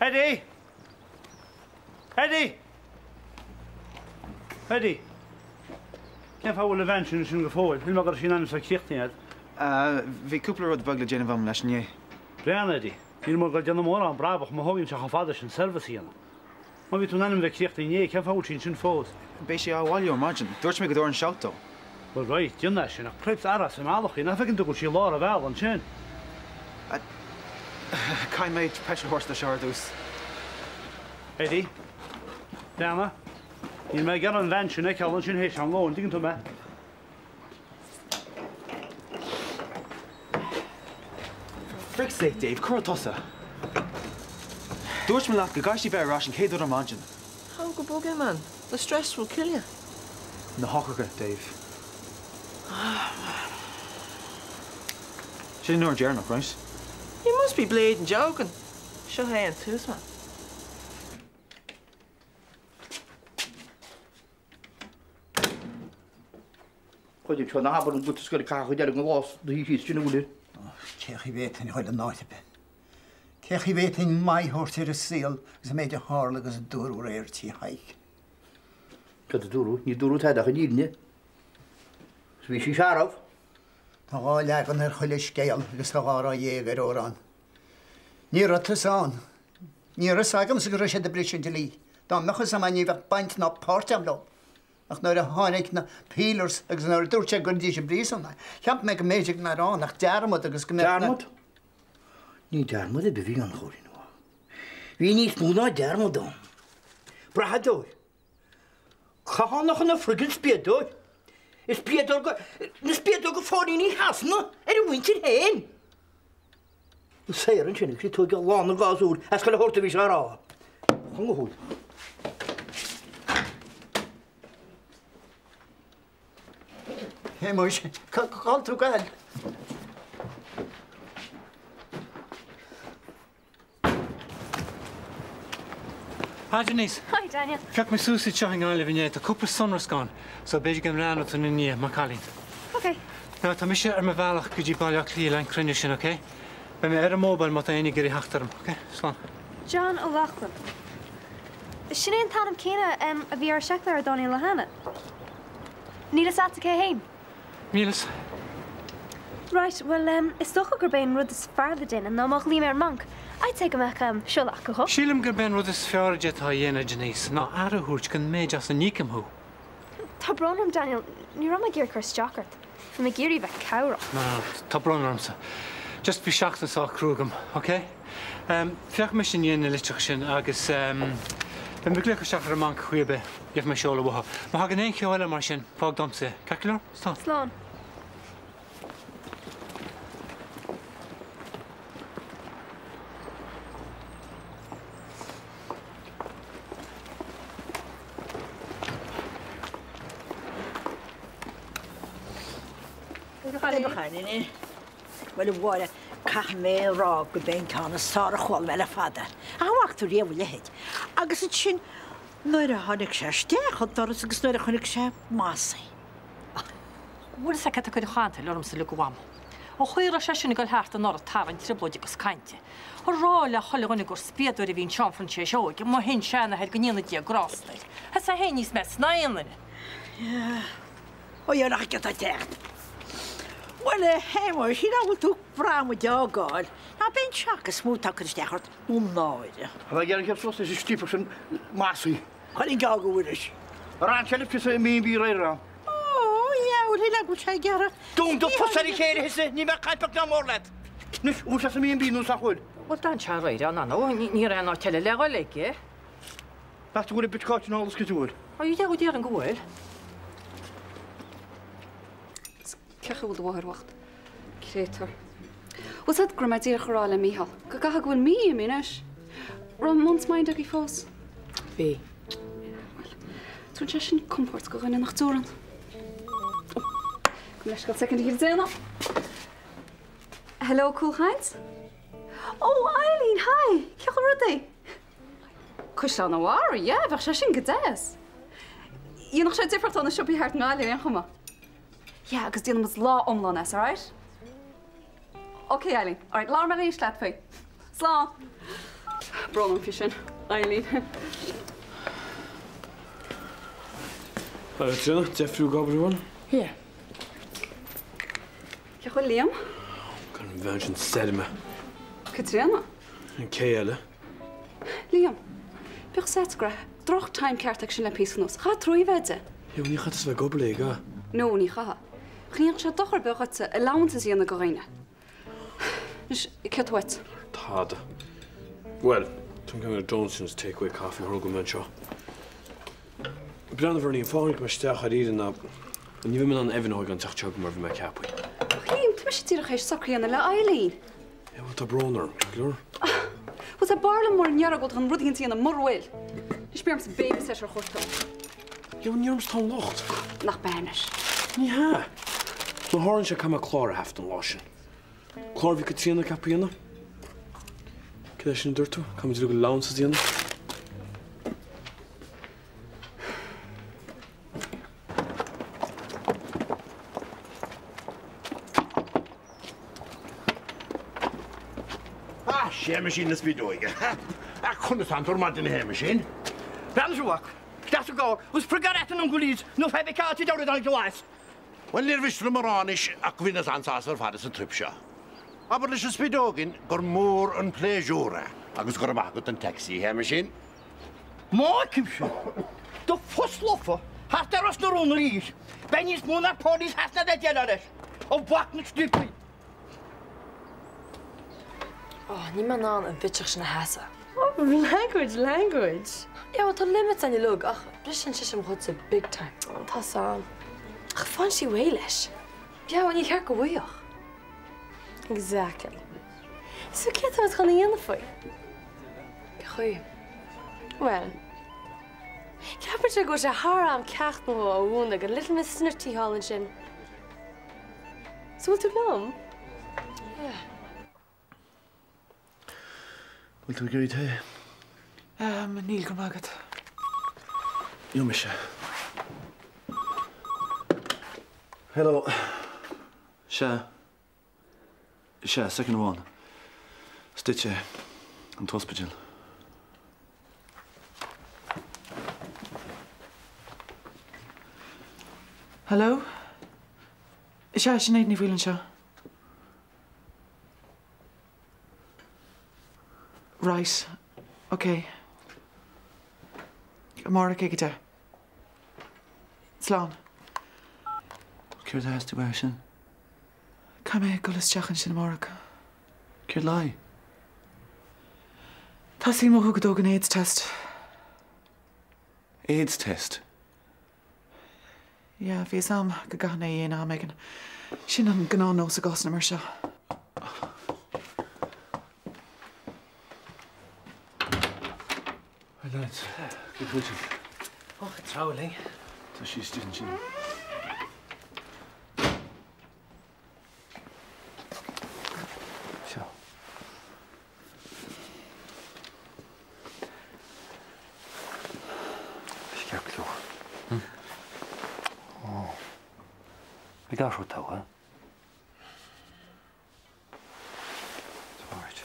Eddie! Eddie! Eddie! Cén fáth a bhfuil an bhean sin ansin go fóill? Shíl mé go raibh sí in ainm is a bheith críochnaithe agat. Bhí cúpla rud beag le déanamh agam leis inné. Breathnaigh, Eddie. Níl mé ag dul ag déanamh mórán brabach má thógann sé chomh fada sin service a dhéanamh. Má bhí tú in ainm a bheith críochnaithe inné, cén fáth a bhfuil sí ansin fós? Beidh sí á bhailiú ar maidin. Dúirt mé go dtabharfainn shout dó. Bhuel, right, déan é sin, ach cripes aire sa mbealach í, nach bhfeiceann tú go bhfuil sí i lár an bhealaigh ansin? Caithfidh mé petrol a thabhairt dó seo ar dtús. Eddie, breathnaigh, níl mé ag iarraidh an bhean sin a fheiceáil ansin théis am lóin, dtuigeann tú mé? For frick's sake, Dave, cá raibh tusa? Dúirt mé leat go gcaithfidh sí bheith ar ais an chéad rud ar maidin. Tóg go bog é, man. The stress will kill you. Na heochracha, Dave. Ah, man. Sin an uair dheireanach, right? You must be bleeding joking. Seo é an tús, man. Chuid seo na habair an guta scoile caithfidh chuid eile den lá do shuí síos sin a bhfuil. Cé chaoi bhféadfainn a ghoil in áit ar bith? Cé chaoi bhféadfainn maith a thabhairt ar an saol agus an méid a tharla agus a dúradh aréir tí Thaidhg? Cad a dúradh? Ní dúradh tada ach an fhírinne. Is bhí sí searbh. Tá dhá leagan ar chuile scéal agus tá 12 ar amhrán. Ní raibh tusa ann. Ní raibh fhios agamsa go raibh siad ag briseadh an dlí. Dá mbeadh fhios agam ní bheadh baint ná páirt agam leo. Ach nuair a tháinig na peelers agus nuair a dúirt sé go gcuirfidís i bpríosún é, cheap mé go mb'fhéidir go mbeadh ann ach dearmad agus go mbeadh na. Dearmad? Ní dearmad ar bith a bhí ann, a Chóilín. Bhí níos mó ná dearmad ann. Brathadóir. Cathánach ina friggin spiadóir. Is spiadóir go, na spiadóir go phóilíní Shasana ar a mhuintir féin. An saor ansin agus í tóigthe lán na gásúr as chuile shórt a bhí sé a rá. Chun go húd. Hé muis, cá bhfuil tú ag goil? Hi Denise. Hi Daniel. Phioc mé suas iad seo i nGaillimh inné, tá cúpla sonrasc ann, so b'fhéidir go mbreathnóidh tú ina ndiaidh, mar cailín. Ok. Now tá mise ar mo bhealach go dtí Baile Átha Cliath le an cruinniú sin, ok? Beidh mé ar an mobile má tá éinne ag iarraidh theacht orm, ok? Slán. John O'Loughlin. Sin é an t-ainm céanna a bhí ar seiclár Daniel Lehane. Níl fhios a'dsa cé hé? Níl fhios. Right, bhuel em, is dócha gurb é an rud is fearr le déanamh ná má ghlaoim ar an mbanc, I'd say go mbeadh em, seoladh acu dhó. Sílim gurb é an rud is fearr a d'fhéadfá a dhéanamh, Denise, ná aire a thabhairt don méid as a n-íocaim thú. Tá brón orm, Daniel, ní raibh mé ag iarraidh cur isteach ort. Bhí mé ag iarraidh bheith cabhrach. No, no, tá brón ormsa. Just bhí seachtain sách crua agam, ok? Em, féachfaidh mise i ndiaidh na litreacha sin agus em, beidh mé ag glaoch isteach ar an mbanc chaoi ar bith, gheobhaidh mé seoladh uathu. Má thagann aon cheo eile mar sin, fág domsa é. Ceart go leor? Slán. Slán. Bhuel, a Mháire, caithfidh mé a rá gurb é an ceann is fearr a chuala mé le fada. Ach an bhfaca tú riamh a leithéid? Agus ansin nuair a tháinig sé isteach an doras agus nuair a chonaic sé Mossy. Bhfuil fhios agat cad tá ag cur an chantail ormsa uilig a Mham? An chaoi a raibh sé sin ag dul thart anuraidh ag tarraingt trioblóide agus cainte. Ag rá le chuile dhuine gur spiadóir a bhí in Seán Phroinséis Óig, mo shin-seanathair go ndéana Dia grásta air. Is é féin níos measa ná aon duine. Ó dheartháir atá ag teacht. Bhuel, a Shéamuis, shíl bhfuil tú ag brath muid a fhágáil. Ná b'é an seac is mó atá ag cur isteach ort nó an náire. Tá mé ag iarraidh cur suas leis an stípeadh sin Mossy. Chuir an geábh go bhfuil leis. Ar fhan sé libh sa mB&B aréir ann? Ó, yeah, bhfuil shíl go bhfuil sé ag iarraidh. Dún do phus ar a chéile thusa, ní bheadh caint beag ná mór leat. Anois, an bhfuil sé sa mB&B nó nach bhfuil? Bhuel, d'fhan sé aréir ann, ar ndóigh, ní raibh aon áit eile le dhul aige. Meas tú go bhfuil an bitch cáite in all the bhfuil? Ó, yeah, déarfainn go bhfuil. Cén chaoi a bhfuil do mháthair bhocht? Créatúr. Bhfuil 's agat go raibh mé díreach ag rá le Mícheál go gcaithfidh go bhfuil mí imithe anois. Raibh month's mind agaibh fós? Bhí. Bhuel, tugann sé sin compord do dhuine nach dtabharann. Ó, gabh mo leithscéal soicind a shíl déanamh. Hello, Cúlchaint? Ó, Eileen, hi! Cén chaoi a bhfuil rudaí? Caisleán an Bharraigh, yeah, bheadh sé sin go deas. Dhéanfadh sé difríocht ó na siopaí thart i nGaillimh, aon chuma. Yeah, agus déanfaidh muid lá iomlán as, alright? Ok, Eileen, alright, labhróidh mé arís leat faoi. Slán! Brón orm faoi sin, Eileen. Hi, Tríona, deifriú ag obair bhfuil? Yeah. Cén chaoi a bhfuil Liam? Gan an bhean sin stoirme. Caitríona? An cé eile? Liam, bíodh a fhios agat go raibh droch time ceart aige sin le píosa anuas. Chaithfeá trua a bheith de. Yeah, ní chaithfidh tusa bheith ag obair léi, an gcaithfidh? No, ní chaithfidh. Ach ní dhéanfadh sé dochar ar bith dhuitse allowances a dhéanamh do dhaoine. Anois, céard tá uait? Tada. Bhuel, táim ag ceannach donuts agus takeaway coffee a thóg mé anseo. Breathnaigh a Bhernie, an fáth a tháinig mé isteach dáiríre ná ní bheidh mé in ann Evan a thógáil an tseachtain seo chugainn mar bhí mé ceaptha. Ach Liam, tá mise díreach théis socrú a dhéanamh le Eileen. Yeah, bhuel, tá brón orm, ceart go leor? Bhuel, tá b'fhearr liom mura ndéarfá go bhfuil tú chun rud éigin a dhéanamh mura bhfuil. Anois beidh ormsa babysitter a chuartú. Yeah, bhuel, ní ormsa atá an locht. Nach b'ea anois? Ní hea. Má tharlaíonn sé caithfidh mé clár a thaifeadadh an lá sin. Clár a bhí Caitríona ceaptha a dhéanamh. Cad é sin a dúirt tú? Caithfimid uilig allowances a dhéanamh? Ah, Séamaisín na Spideoige. Ah, conas tánn tú ar maidin a Shéamaisín? Bean sa mhac, isteach sa gcarr, agus friogar at an uncail Liz, nó feadh bheith ceáite deoraí dá glas. Bhuel, níor mhiste liom a rá anois ach go bhíos an-sásta ar fad as an trip seo. Abair leis an Spideoigín gur mór an pléisiúr é agus go raibh maith agat don taxi, a Shéamaisín. Má fheicimse do phus lofa thart ar Ros na Rún arís, beidh níos mó ná póilín Shasana le déileáil leis, a mhac na striapaí! Ó, níl mé in ann an bhitseach sin a sheasamh. Language, language! Yeah, well, tá limits ann uilig ach briseann sise mo chuidse big time. Tá san. Ach faigheann sí réidh leis. Yeah, well, ní cheart go bhfaigheadh. Exactly. So céard tá muid chun a dhéanamh faoi? Cén chaoi? Well, ceapaimse go bhfuil sé thar am ceacht nó dhó a mhúineadh don little Miss Snitty thall ansin. So bhfuil tú liom? Yeah. Bhfuil tú ag iarraidh tae? Ehm, níl, go raibh maith agat. Gheobhaidh mise. Hello. Sea. Sea, soicind amháin. Is duit é. An t-ospidéal. Hello? Sea, Sinéad Ní Bhaoill anseo. Right, ok. Amárach ag 10. Slán. Céard a theastaigh uaithi sin? Caithfidh mé dul isteach ansin amárach. Céard le haghaidh? Teastaíonn uathu go dtógfainn AIDS test. AIDS test? Yeah, bhí fhios a'm go gcaithfinn é a dhéanamh am éigin. Sin an gnáthnós i gcásanna mar seo. Hi lads, cén chaoi a bhfuil sibh? Och, ag treabhadh linn. Tá sí istigh ansin. Seo. Ceart go leor. Ó. Bhí gach rud togha. Alright.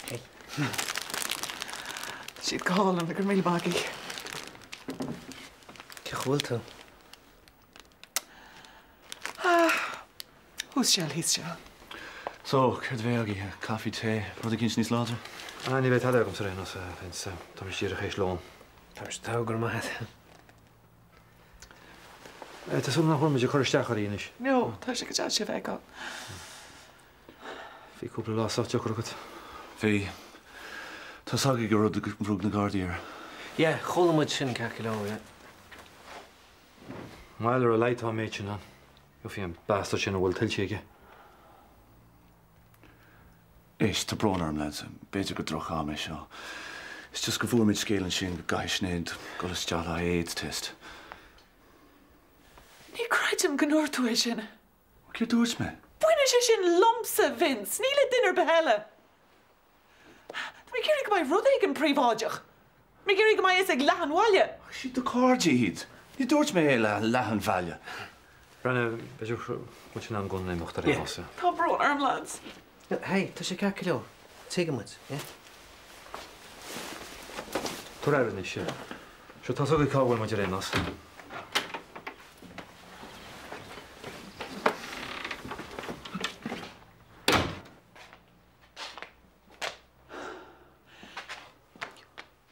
Hey. Tá siad go hálainn, go raibh míle maith agaibh. Cén chaoi a bhfuil tú? Thuas seal, thíos seal. So, céard a bheidh agaibh? Caife, tae, rud eicínt níos láidre? Ah, ní bheidh tada agamsa ar aon nós, a Vince. Tá mise díreach théis lón. Tá mise togha, go raibh maith agat. Tá súil agam nach bhfuil muid ag cur isteach oraibh anois. No, tá sé go deas sibh a fheiceáil. Bhí cúpla lá sách deacair agat. Bhí. Tá 's agaibh an rud a rug na Gardaí air. Yeah, chuala muid sin ceart go leor, yeah. Bhuel, ar a laghad tá an méid sin ann. Gheofaí an bastard sin a bhfuil tuillte aige. Éist, tá brón orm, lads. B'fhéidir gur droch-am é seo. It's just go bhfuair muid scéal ansin go gcaithfidh Sinéad dul isteach le haghaidh AIDS test. Ní chreidim go ndúirt tú é sin. Céard dúirt mé? Baineann sé sin liomsa, Vince, ní le duine ar bith eile. Tá mé ag iarraidh go mbeidh rud éigin príobháideach. Tá mé ag iarraidh go mbeidh fhios ag leath an bhaile. Ach is iad do cairde iad. Ní dúirt mé é le leath an bhaile. Brenna, b'fhéidir go bhfuil sé in am dúinn imeacht ar aon nós. Tá brón orm, lads. Hey, tá sé ceart go leor. Tuigeann muid, yeah? Tabhair aire anois. Sure tá's agaibh cá bhfuil muid ar aon nós.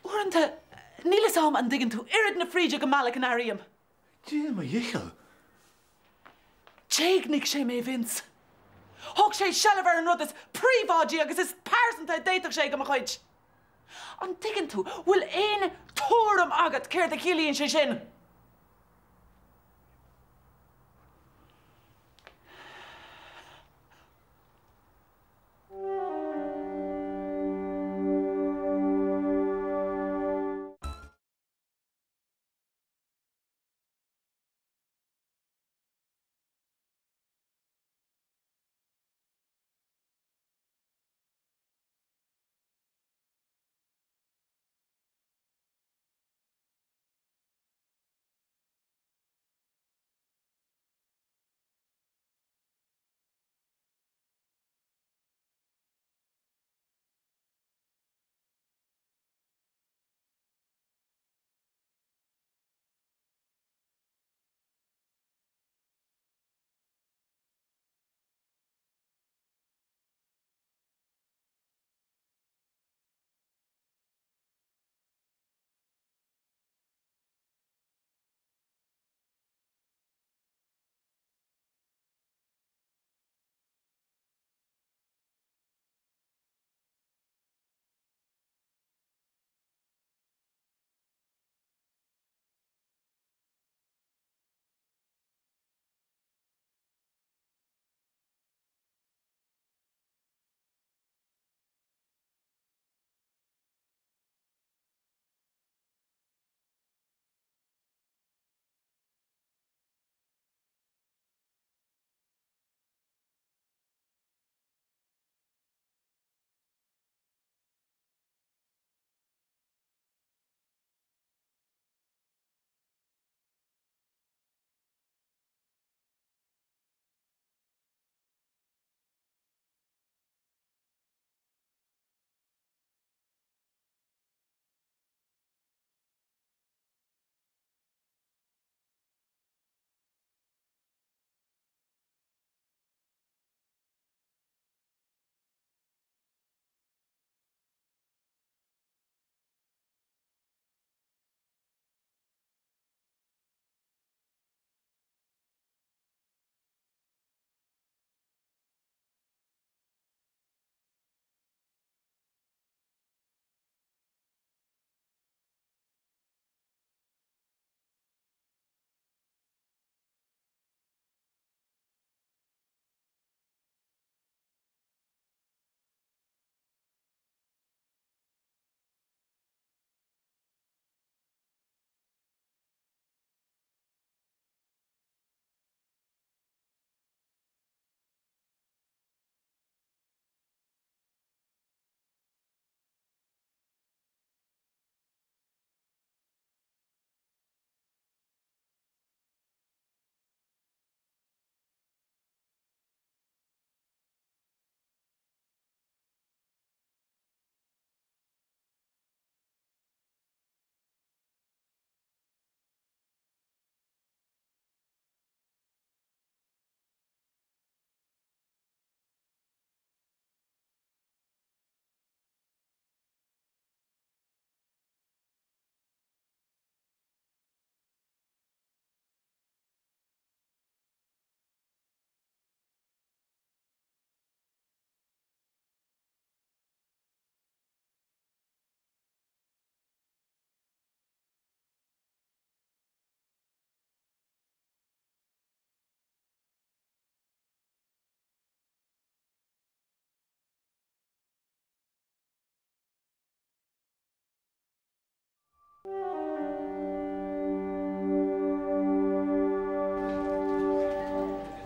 Uaireanta, níl fhios a'm an dtuigeann tú oiread na fríde go mbealach an airím. Déan mo dhicheall. D'éignigh sé mé, Vince. Thóg sé seilbh ar an rud is príobháidí agus is pearsanta a d'fhéadfadh sé de mo chuid. An dtuigeann tú, bhfuil aon tuairim agat céard a chiallaíonn sé sin?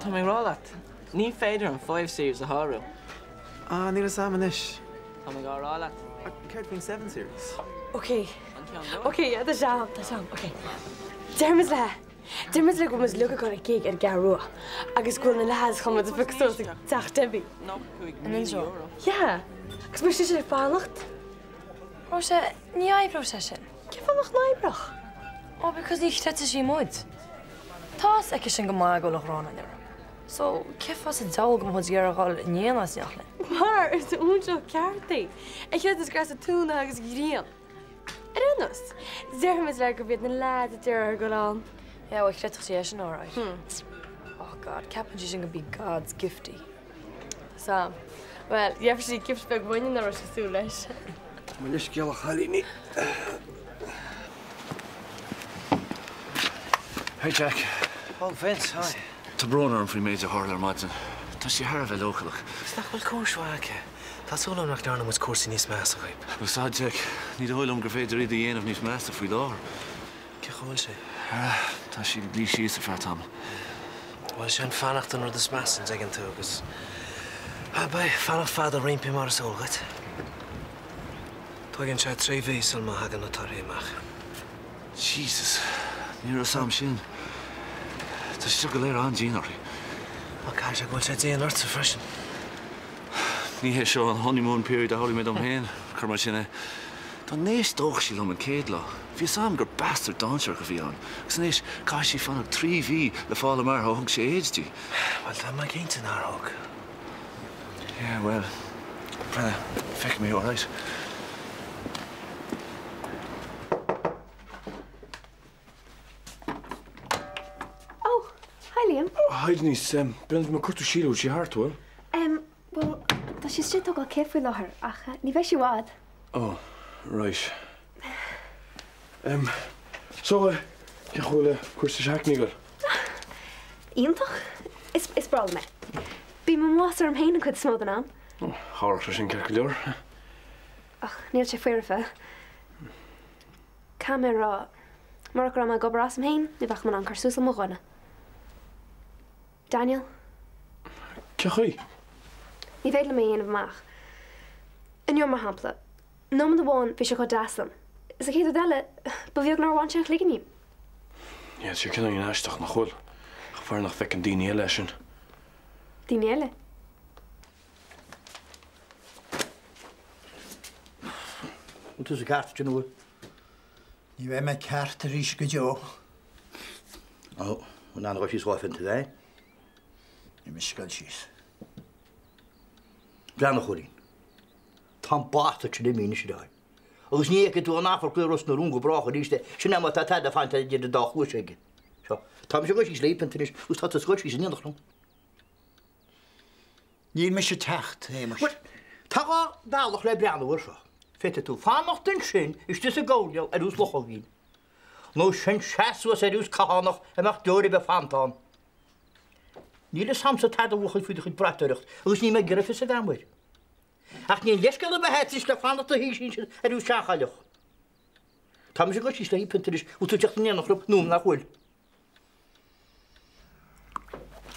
Tá mé ag rá leat, ní féidir an Five Series a shárú. Ah, níl fhios a'm anois. Tá mé dhá rá leat. Ach céard faoin Seven Series? Ok, ok, yeah, tá sé a'm, tá sé a'm, ok. Déarfaimid léi, déarfaimid léi go bhfuil muid uilig ag dul ar gig ar an gCeathrú Rua agus go bhfuil na leaids chun muid a phiocadh suas ag teach Debbie. €95,000. Yeah. Agus beidh sise ag fanacht. Róise, ní oibreoidh sé sin. Cén fáth nach n-oibreodh? Oh, because ní chreidfidh sí muid. Tá fhios aici sin go maith go bhfuil an ghráin againn uirthi. So, cén fáth sa diabhal go mbeadh muid ag iarraidh a dhul in aon áit in éineacht léi? Mar is óinseach ceart í, a chreideanns gur as an túna agus ghrian. Ar aon nós, déarfaimid léi gurb iad na leaids a d'iarr uirthi dul ann. Yeah, bhuel, chreidfeadh sí é sin alright. Oh God, ceapann sí sin gurb í God's gift í. Sam. Bhuel, gheobhaidh sí gift beag uainne nach raibh sí ag súil leis. Mo leithscéal a chailíní. Hey Jack. Oh Vince, hi. Tá brón orm faoin méid a tharla ar maidin. Tá sí thar a bheith leochaileach. Is nach bhfuil cúis mhaith aici. Tá súil agam nach ndearna muid cúrsaí níos measa dhaoib. Bhuel, sea, Jack, ní dóigh liom gur féidir iad a dhéanamh níos measa faoi láthair. Cén chaoi a bhfuil sí? Tá sí ag luí síos ar feadh tamaill. Bhuel, sé an fanacht an rud is measa, an dtuigeann tú, agus beidh fanacht fada roimpi mar is eol dhuit. Tóigeann sé 3 mhí sul má thagann na torthaí amach. Jesus, ní raibh 'fhios a'm sin. Tá sé seo go léir an-dian uirthi. Bhuel, caithfidh sé go bhfuil sé dian ortsa freisin. Ní hé seo an honeymoon period a shamhlaigh mé dom féin, cuir mar sin é. Dá n-éisteodh sí liom an chéad lá, bhí 'fhios a'm gur bastard dainséarach a bhí ann, agus anois caithfidh sí fanacht 3 mhí le fáil amach ar thug sé AIDS di. Bhuel, tá mé cinnte nár thug. Yeah, bhuel, Brenna, feicfidh mé thú, alright? Oh, hi Liam. Hi Denise, Brenna, bhí mé ag cuartú Síle, bhfuil sí thart, bhfuil? Em, bhuel, tá sí istigh ag tógáil cake faoi láthair, ach ní bheidh sí i bhfad. Oh, right. Em, so, cén chaoi a bhfuil cúrsaí seachtaine ag dul? Iontach. Is, is breá liom é. Bím i mo bhoss orm féin an cuid is mó den am. Oh, tharlódh sé sin ceart go leor. Ach níl sé foirfe. Caithfidh mé a rá, murach go raibh mé ag obair asam féin, ní bheadh mé in ann cur suas le mo dhuine. Daniel? Cén chaoi? Ní féidir liom é a dhéanamh amach. Inniu, mar shampla, nóiméad amháin bhí sé chomh deas liom, is an chéad rud eile, ba bheag nár bhain sé an chloigeann díom. Yeah, tá sé cineál aisteach, nach bhfuil? Ach b'fhearr nach bhfeiceann daoine eile é sin. Daoine eile? Bhfuil tusa ceart, sin a bhfuil? Ní bheidh mé ceart arís go deo. Ó, an ann a ghabh síos dhá phionta bheith? Ní mise ag dul síos. Breathnaigh, a Chóilín. Tá an bastard sin imithe anois ar aghaidh. Agus ní fheicfidh tú in aon chor é ag Ros na Rún go brách arís é. Sin é má tá tada fanta idir an dá chluais aige. Seo. Tá mise ag dul síos le pionta anois agus tá tusa ag dul síos in éineacht liom. Níl mise ag teacht, a Shéamais. Bhuel, tá dhá bhealach le breathnú air seo. Féadfaidh tú fanacht ansin istigh sa gcoirnéal ar nós luchóigín. Nó sin seas suas ar nós cathánach a mbeadh deoir ar bith fanta ann. Níl fhios a'msa tada a bhuachaill faoi do chuid braiteoireacht agus níl mé ag iarraidh fios a bheith a'm air. Ach ní aon leithscéal ar bith é anois le fanacht i do shuí ansin ar nós seanchailleach. Tá mise ag dul síos le haghaidh pionta anois, bhfuil tú ag teacht in éineacht liom nó nach bhfuil?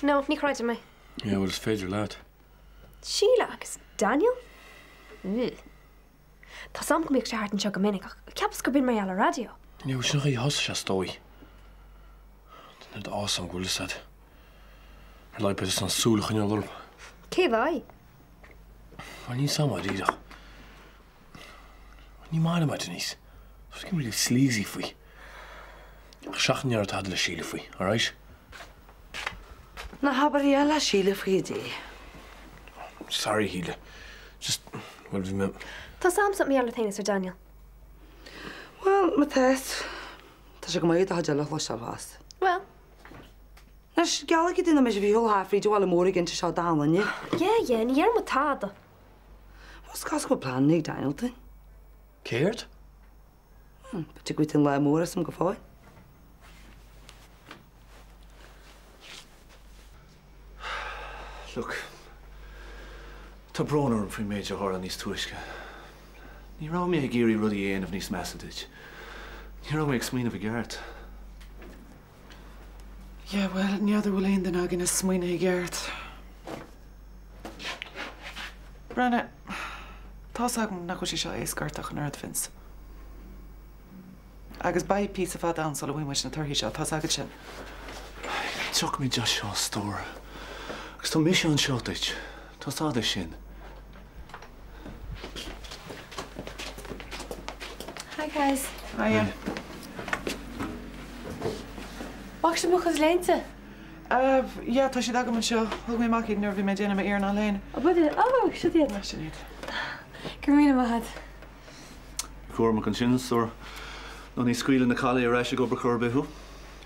No, ní chreidim é. Yeah, bhuel, is féidir leat. Síle agus Daniel? Ugh. Tá 's a'm go mbíodh sé thart anseo go minic ach cheapas gurb in mar gheall ar raidió. Yeah, bhuel, sin an chaoi a thosaigh sé, is dóigh. Tá an oiread a'm go bhfuil fhios a'd. Ar a laghad beidh tusa in ann súil a choinneáil orthu. Cé bheidh? Bhuel, níl 's a'm dáiríre. Ní maith liom é, Denise. Tá sé really sleazy faoi. Ach seachain a déarfá tada le Síle faoi, alright? Ná habair a dhath le Síle faoi a Dé. Sorry, Shíle. Just, bhuel, bhí mé. Tá 's a'msa mar gheall ort féin is ar Daniel. Bhuel, má tá, tá sé go maith do chuid eile a chloisteáil fosta. Bhuel. Anois, geallaigí dúinn nach mbeidh sibh ar shiúl thar fríd an bhaile mór ag inse seo d'aon duine. Yeah, yeah, ní dhéarfaidh muid tada. Is cosúil go bhfuil pleananna ag Daniel dúinn. Céard? B'fhéidir go bhfaighidh tú an lá mór asam go fóill. Look, tá brón orm faoin méid a tharla níos túisce. Ní raibh mé ag iarraidh rudaí a dhéanamh níos measa duit. Ní raibh mé ag smaoineamh i gceart. Yeah, bhuel, ní fheadar bhfuil aon duine againn ag smaoineamh i gceart. Brenna, tá's agam nach bhfuil sé seo éasca ort ach an oiread, Vince. Agus beidh píosa fada ann sula bhfaighidh muid na torthaí seo, tá's agat sin. Tiocfaimid as seo, a stór. Agus tá mise anseo duit. Tá's a'd é sin. guys. Hiya. Bhfaca sibh mo chuid léinte? Yeah, tá siad agam anseo. Thóg mé amach iad nuair a bhí mé ag déanamh m'iarnáil féin. Ó, b'fhéidir. Ó, siod iad. Sin iad. Go raibh míle maith agat. Bí cúramach ansin, a stór, nó ní scaoilfidh na cailí ar ais ag obair chor ar bith thú.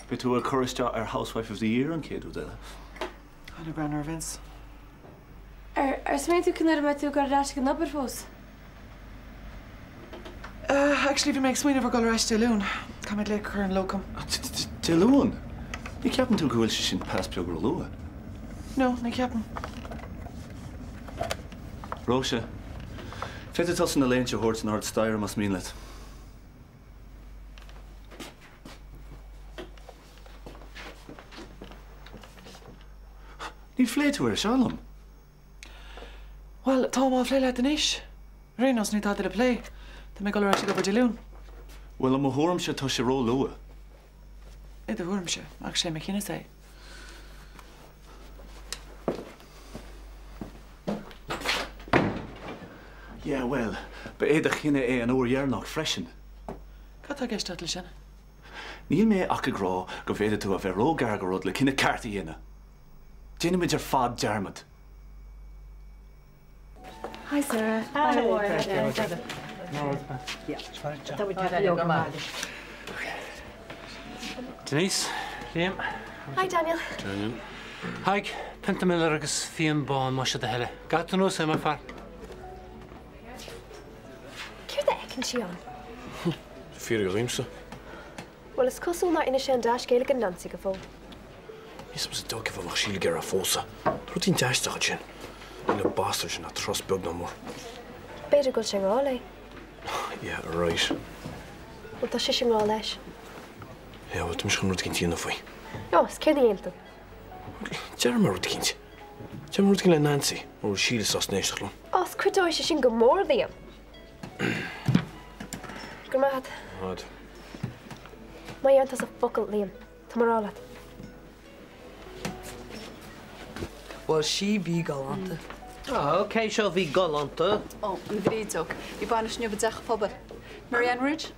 Beidh tú ag cur isteach ar Housewife of the Year an chéad rud eile. Tá ná breathnaigh ar Vince. Ar ar smaoinigh tú cén uair a mbeidh tú ag dul ar ais ag an obair fós? Actually bhí mé ag smaoineamh ar dhul ar ais Dé Luain. Caithfidh mé glaoch a chur ar an locum. Dé Luain? Ní cheapann tú go bhfuil sé sin pas beag róluath? No, ní cheapaim. Róise, féadfaidh tusa na léinte a thabhairt in ard staighre más mian leat. Níor phléigh tú é seo liom. Bhuel, táim á phlé leat anois. Ar aon nós, níl tada le plé. Tá mé ag dul ar ais ag obair Dé Luain. Bhuel, i mo thuairimse, tá sé róluath. I do thuairimse, ach sé mo chinneadh é. Yeah, bhuel, ba é do chinneadh é an uair dheireanach freisin. Cad tá i gceist agat leis sin? Níl mé ach ag rá go bhféadfaidh tú a bheith ró-ghar do rud le cinneadh ceart a dhéanamh. Déanaimid ar fad dearmad. Hi Sarah. Hi Denise, Liam. Hi Daniel. Daniel. Haigh, pionta Miller agus fíon bán más é do thoil é. Gabh tú anuas é, mar fear. Céard a fheiceann sí ann? Fíor dhaoimse. Bhuel, is cosúil nár inis sé an dea-scéala go Nancy go fóill. Níl 's a'msa cén fáth a mbeadh Síle ag iarraidh a phósadh. Tá rudaí aisteach ansin. Níl an bastard sin ach turas beag ná mór. B'fhéidir go bhfuil sé i ngrá léi. Yeah, right. Bhuel, tá sise i ngrá leis. Yeah, bhuel, tá mise chun rud eicínt a dhéanamh faoi. Ó, is céard a dhéanfaidh tú? Déarfaidh mé rud eicínt. Déarfaidh mé rud eicínt le Nancy, mura bhfuil Síle sásta éisteacht liom. Ó, is cuideoidh sé sin go mór, Liam. Go raibh maith agat. Maith. Má dheireann tusa focal, Liam, tá mé ag rá leat. Bhuel, sí bhí galánta. Ó, cé seo a bhí galánta? Ó, an bhrídeog. Bhí bainis inniu i dteach pobail. Mary Ann Ridge?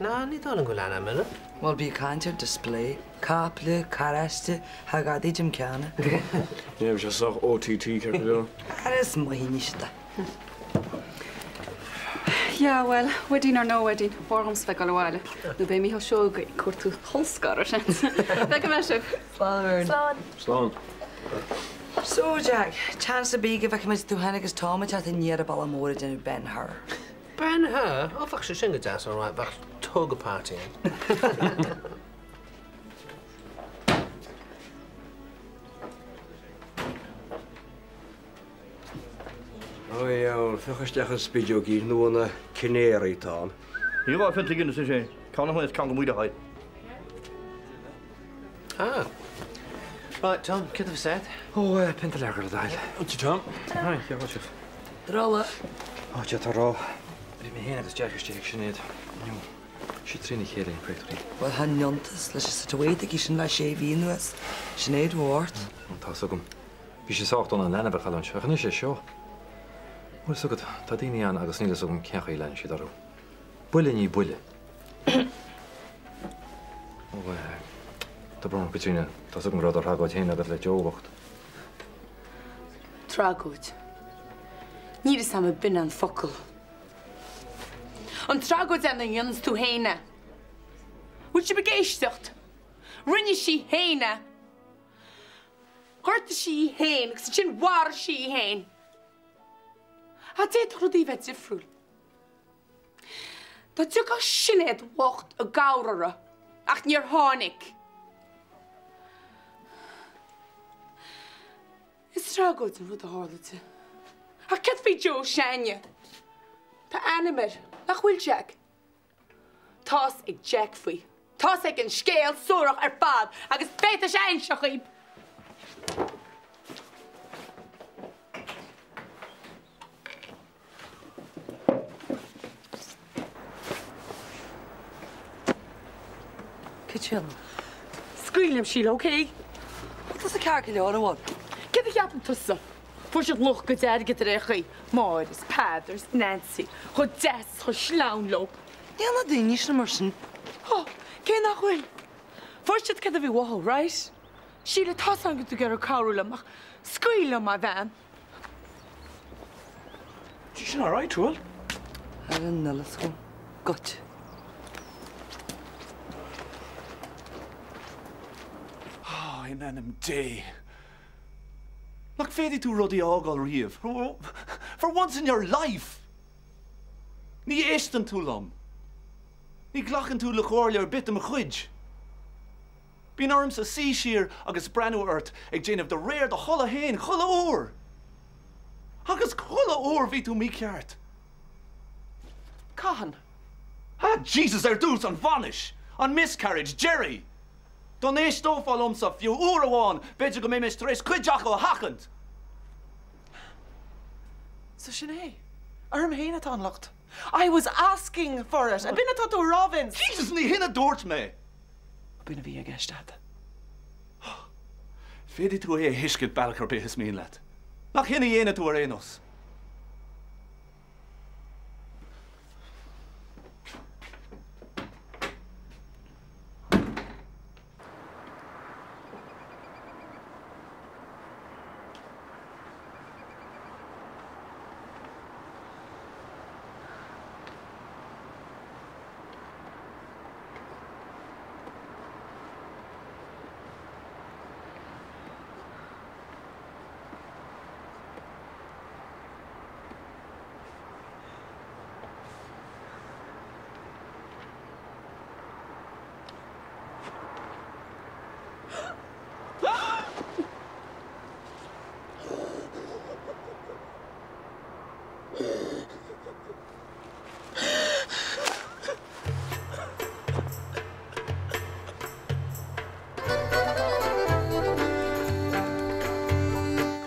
Ná, ní dóigh liom go bhfuil aithne agam uirthi. Bhuel, bí ag caint ar display. Caiple, carráiste, thá gadaí Jim Ceanna. Ní raibh sé sách OTT ceart go leor. Ara is maith anois é. Yeah, bhuel, wedding or no wedding, b'fhearr dhomsa bheith ag dul abhaile, nó beidh Mícheál Seoighe ag cuartú colscaradh, seans. Feicfidh mé sibh. Slán, a Mhuireann. Slán. Slán. So, Jack, chance ar bith go bhfeicfimid tú féin agus Tom ag teacht aniar an bealach mór ag déanamh Ben Hur. Ben Hur? Ó, bheadh sé sin go deas, all right, bheadh togha party ann. Ó dheabhal, féach isteach an spideoigín nua na cnéaraí atá ann. Ní gá phionta Guinness is é ceann a thabhairt ceann go Muire High. Ah. Right, Tom, céard a bheas agat? Ó, pionta lager le do thoil. Thank you, Tom. Hi, cén chaoi a bhfuil sibh? Drolla. Ó, d'fhéadfá a rá. Bhí mé féin agus Jack istigh ag Sinéad inniu. Sí trína chéile an créatúirín. Bhuel, chan iontas leis an situation aici sin le sé mhí anuas. Sinéad Bhart. Tá 's agam. Bhí sé sách dona an leanbh a chailliúint, ach anois é seo. Bhfuil fhios agat, tá daoine ann agus níl fhios agam cén chaoi a leanann siad orthu. Buille i ndiaidh buille. Ó, eh, tá brón orm, Caitríona, tá 'fhios agam go raibh do thragóid féin agat le Joe bocht. Tragóid. Níl fhios a'm an b'in an focal. An tragóid é nuair a dhéananns tú féin é. Bhfuil sibh ag éisteacht? Rinne sí féin é. Ghortaigh sí í féin agus ansin mharaigh sí í féin. Ach d'fhéadfadh rudaí a bheith difriúil. Dá dtiocfadh Sinéad bhocht i gcabhair uirthi, ach níor tháinig. Is tragóid an rud a tharla di. Ach céard faoi Joe s'againne? Tá ainm air, nach bhfuil Jack? Tá's ag Jack faoi. Tá's aige an scéal suarach ar fad agus féadfaidh sé a inse dhaoib. Caitríona. Scaoil liom, Síle, ok? Bhfuil tusa ceart go leor, a bhun? Céard a cheapann tusa? Fuair siad lucht cuid airgid ar aon chaoi, Máire is Peadar is Nancy, chomh deas, chomh sleamhain leo. Níl na daoine sin mar sin. Ó, cé nach bhfuil? Fuair siad céard a bhí uathu, right? Síle, tá's agam go bhfuil tú ag iarraidh cabhrú liom ach scaoil liom, a bhean. Tá sin alright, bhfuil? Ar an eolas agam. Goit. Oh, in ainm Dé. Nach bhféadfaidh tú rudaí a fhágáil riamh? For once in your life! Ní éisteann tú liom. Ní ghlacann tú le comhairle ar bith de mo chuid. Bíonn ormsa suí siar agus breathnú ort ag déanamh de réir do thola féin chuile uair! Agus chuile uair bhí tú mícheart! Cathain? Ah, Jesus, ar dtús, an bhainis! An miscarriage, Gerry! Dá n-éisteofá liomsa fiú uair amháin, b'fhéidir go mbeimis tar éis cuid acu a sheachaint! So sin é. Orm féin atá an locht. I was asking for it! Ab in atá tú a rá, Vince? Jesus, ní hin a dúirt mé! B'in a bhí i gceist agat. Féadfaidh tú é a thuiscint bealach ar bith is mian leat. Nach shin a dhéanann tú ar aon nós?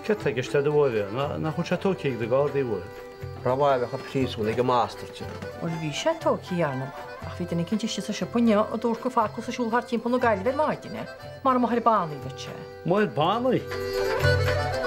Céard atá i gceist agat a Mháire? Nach bhfuil sé tógtha ag na Gardaí, an bhfuil? Raibh a phríosún ag an mbastard sin. Bhuel, bhí sé tógtha, ar ndóigh, ach bhí duine eicínt istigh sa siopa inniu a dúirt gur facthas ag siúl thart timpeall na Gaillimhe ar maidin é, mar máthair bannaí duit sé. Máthair bannaí?